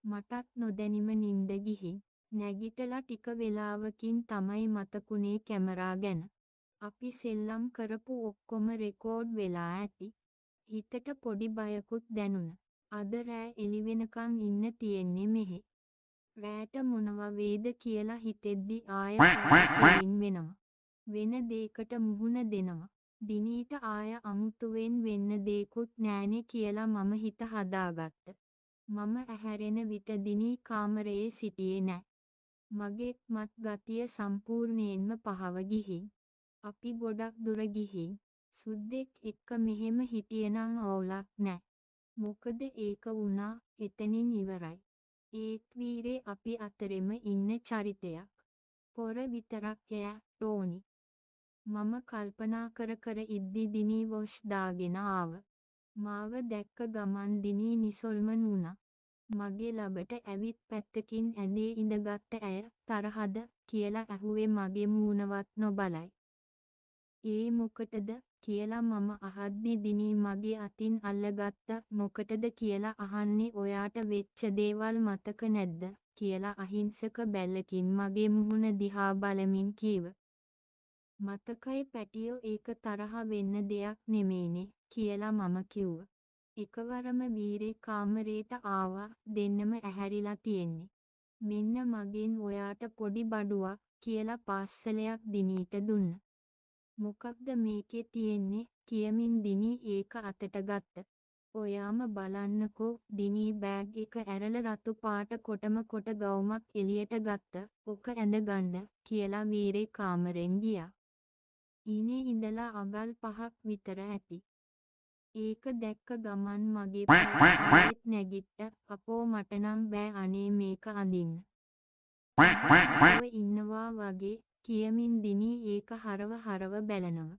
මටත් නොදැනිම නින්ද ගිහින්. නැගිටලා ටික වෙලාවකින් තමයි මතකුනේ කැමරා ගැන. අපි සෙල්ලම් කරපු ඔක්කොම රෙකෝඩ් වෙලා ඇති. හිතට පොඩි බයකුත් දැනුණ. අද රෑ එළිවෙනකන් ඉන්න තියෙන්නේ මෙහෙ. රෑට මොනව වේද කියලා හිතෙද්දි ආය පාර කෙලින් වෙනවා. වෙන දේකට මුහුණ දෙනවා. දිනීට ආය අමුතුවෙන් වෙන්න දේකුත් නෑනෙ කියලා මම හිත හදාගත්ත. මම ඇහැරෙන විට දිනී කාමරයේ සිටියේ නෑ. මගෙත් මත් ගතිය සම්පූර්ණයෙන්ම පහව ගිහින්. අපි ගොඩක් දුර ගිහින්. සුද්දෙක් එක්ක මෙහෙම හිටියනං අවුලක් නෑ. මොකද ඒක වුණා, එතනින් ඉවරයි. ඒත් වීරේ අපි අතරෙම ඉන්න චරිතයක්. පොර විතරක් ඈ, ටෝනි. මම කල්පනා කර කර ඉද්දි දිනී වොෂ් දාගෙන ආව. මාව දැක්ක ගමන් දිනී නිසල්මන් වුණා. මගේ ළඟට ඇවිත් පැත්තකින් ඇඳේ ඉඳගත්ත ඇය, තරහද කියලා ඇහුවේ මගේ මූණවත් නොබලයි. ඒ මොකටද කියලා මම අහද්දි දිනී මගේ අතින් අල්ලගත්ත. මොකටද කියලා අහන්නේ, ඔයාට වෙච්ච දේවල් මතක නැද්ද කියලා අහිංසක බැල්ලකින් මගේ මුහුණ දිහා බලමින් කීව. මතකයි පැටියෝ, ඒක තරහ වෙන්න දෙයක් නෙමෙයිනේ කියලා මම කිව්ව. එකවරම වීරේ කාමරේට ආවා. දෙන්නම ඇහැරිලා තියෙන්නේ. මෙන්න මගෙන් ඔයාට පොඩි බඩුවක් කියලා පාස්සලයක් දිනීට දුන්න. මොකක්ද මේකේ තියෙන්නේ කියමින් දිනී ඒක අතට ගත්ත. ඔයාම බලන්නකෝ, දිනී බෑග් එක ඇරල රතු පාට කොටම කොට ගවුමක් එළියට ගත්ත. ඔක ඇඳගන්න කියලා වීරේ කාමරෙන් ගියා. ඊනේ ඉඳලා අඟල් 5ක් විතර ඇති. ඒක දැක්ක ගමන් මගේ පය ආයෙත් නැගිට්ට. අපෝ, මටනම් බෑ අනේ මේක අඳින්න. මම ඉන්නවා වගේ කියමින් දිනී ඒක හරව හරව බැලනව.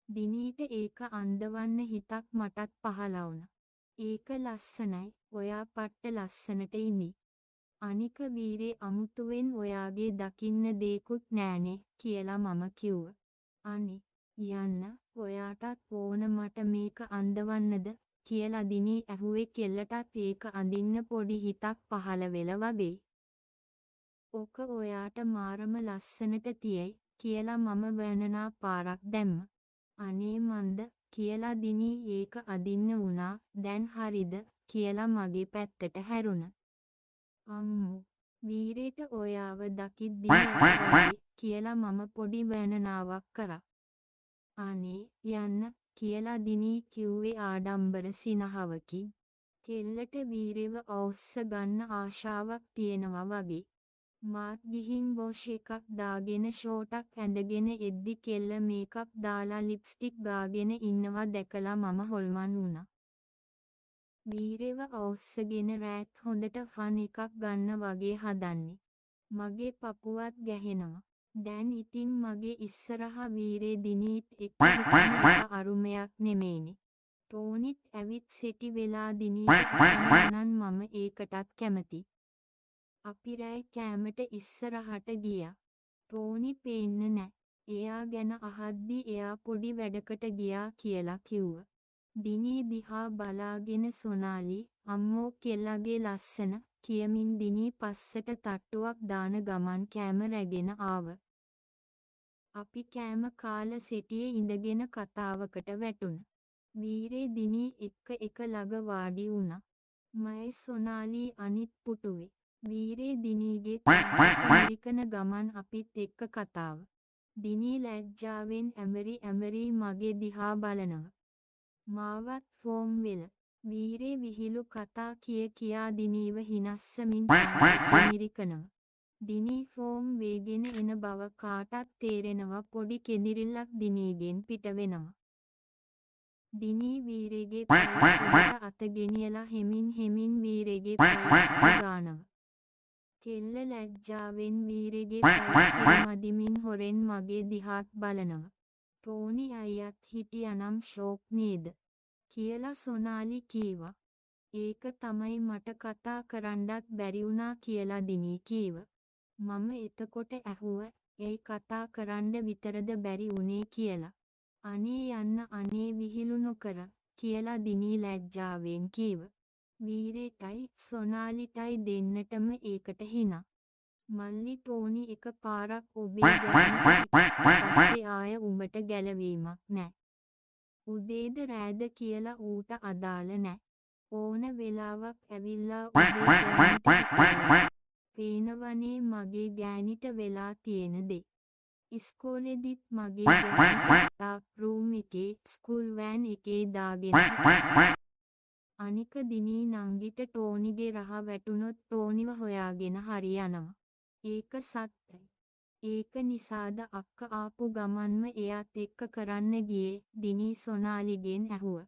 දිනීට ඒක අන්දවන්න හිතක් මටත් පහළ වුණා. ඒක ලස්සනයි, ඔයා පට්ට ලස්සනට ඉඳි. අනික වීරේ අමුතුවෙන් ඔයාගේ දකින්න දේකුත් නෑනේ කියලා මම කිව්ව. අනේ යන්න, ඔයාටත් ඕන මට මේක අන්දවන්නද කියලා දිනී ඇහුවේ කෙල්ලටත් ඒක අඳින්න පොඩි හිතක් පහළ වෙල වගේ. ඕක ඔයාට මාරම ලස්සනට තියෙයි කියලා මම වර්ණනා පාරක් දැම්ම. අනේ මන්ද කියලා දිනී ඒක අදින්න වුණා. දැන් හරිද කියලා මගේ පැත්තට හැරුණ. අම්මෝ, වීරේට ඔයාව දකිද්දිම අර වගේ කියලා මම පොඩි වර්ණනාවක් කරා. අනේ යන්න කියලා දිනී කිව්වේ ආඩම්බර සිනහවකින්. කෙල්ලට වීරෙව අවුස්ස ගන්න ආශාවක් තියෙනවා වගේ. මාත් ගිහින් වොෂ් එකක් දාගෙන ෂෝටක් ඇඳගෙන එද්දි කෙල්ල මේකප් දාලා ලිප්ස්ටික් ගාගෙන ඉන්නවා දැකලා මම හොල්මන් වුණා. වීරෙව අවුස්සගෙන රෑත් හොඳට ෆන් එකක් ගන්න වගේ හදන්නේ. මගේ පපුවත් ගැහෙනවා. දැන් ඉතින් මගේ ඉස්සරහා වීරේ දිනීත් එක්ක හිටන එක අරුමයක් නෙමෙයිනේ. ටෝනිත් ඇවිත් සෙටි වෙලා දිනීට අහනවා නම් මම ඒකටත් කැමතියි. අපි රෑ කෑමට ඉස්සරහට ගියා. ටෝනි පේන්න නෑ. එයා ගැන අහද්දි එයා පොඩි වැඩකට ගියා කියලා කිව්ව. දිනී දිහා බලාගෙන සොනාලි, අම්මෝ කෙල්ලගේ ලස්සන කියමින් දිනී පස්සට තට්ටුවක් දාන ගමන් කෑම රැගෙන ආව. අපි කෑම කාල සෙටියේ ඉඳගෙන කතාවකට වැටුණ. වීරේ දිනී එක්ක එක ළඟ වාඩි වුණා. මයි සොනාලී අනිත් පුටුවේ. වීරේ දිනීගේ තාත්තට මිරිකන ගමන් අපිත් එක්ක කතාව. දිනී ලැජ්ජාවෙන් ඇඹරි ඇඹරී මගේ දිහා බලනව. මාවත් ෆෝම් වෙල. වීරේ විහිළු කතා කිය කියා දිනීව හිනස්සමින් තාත්තට මිරිකනව. දිනී ෆෝම් වේගෙන එන බව කාටත් තේරෙනවා. පොඩි කෙඳිරිල්ලක් දිනීගෙන් පිට වෙනවා. දිනී වීරේගේ පය උඩට අත ගෙනියලා හෙමින් හෙමින් වීරේගේ පය ගානව. කෙල්ල ලැජ්ජාවෙන් වීරේගේ පය පිරිමදිමින් හොරෙන් මගේ දිහාත් බලනව. ටෝනි අයියත් හිටියනම් ෂෝක් නේද කියලා සොනාලි කීවා. ඒක තමයි මට කතා කරන්නත් බැරි වුණා කියලා දිනී කීව. මම එතකොට ඇහුව, ඇයි කතා කරන්න විතරද බැරි වුණේ කියලා. අනේ යන්න, අනේ විහිළු නොකර කියලා දිනී ලැජ්ජාවෙන් කීව. වීරේටයි සොනාලිටයි දෙන්නටම ඒකට හිනා. මල්ලි ටෝනි එක පාරක් ඔබේ ගෑනිට හිටියට පස්සේ ආය උඹට ගැලවීමක් නෑ. උදේද රෑද කියලා ඌට අදාළ නෑ. ඕන වෙලාවක් ඇවිල්ලා ඔබේ ගෑනිට හිටියලු. පේනවනේ මගේ ගෑනිට වෙලා තියෙන දේ. ඉස්කෝලෙදිත් මගේ ගෑනිට ස්ටාෆ් රූම් එකේ ස්කූල් වෑන් එකේ දාගෙන හිටියා. අනික දිනී නංගිට ටෝනිගෙ රහ වැටුනොත් ටෝනිව හොයාගෙන හරි යනවා. ඒක සත්තයි. ඒක නිසාද අක්ක ආපු ගමන්ම එයාත් එක්ක කරන්න ගියේ දිනී සොනාලිගෙන් ඇහුව.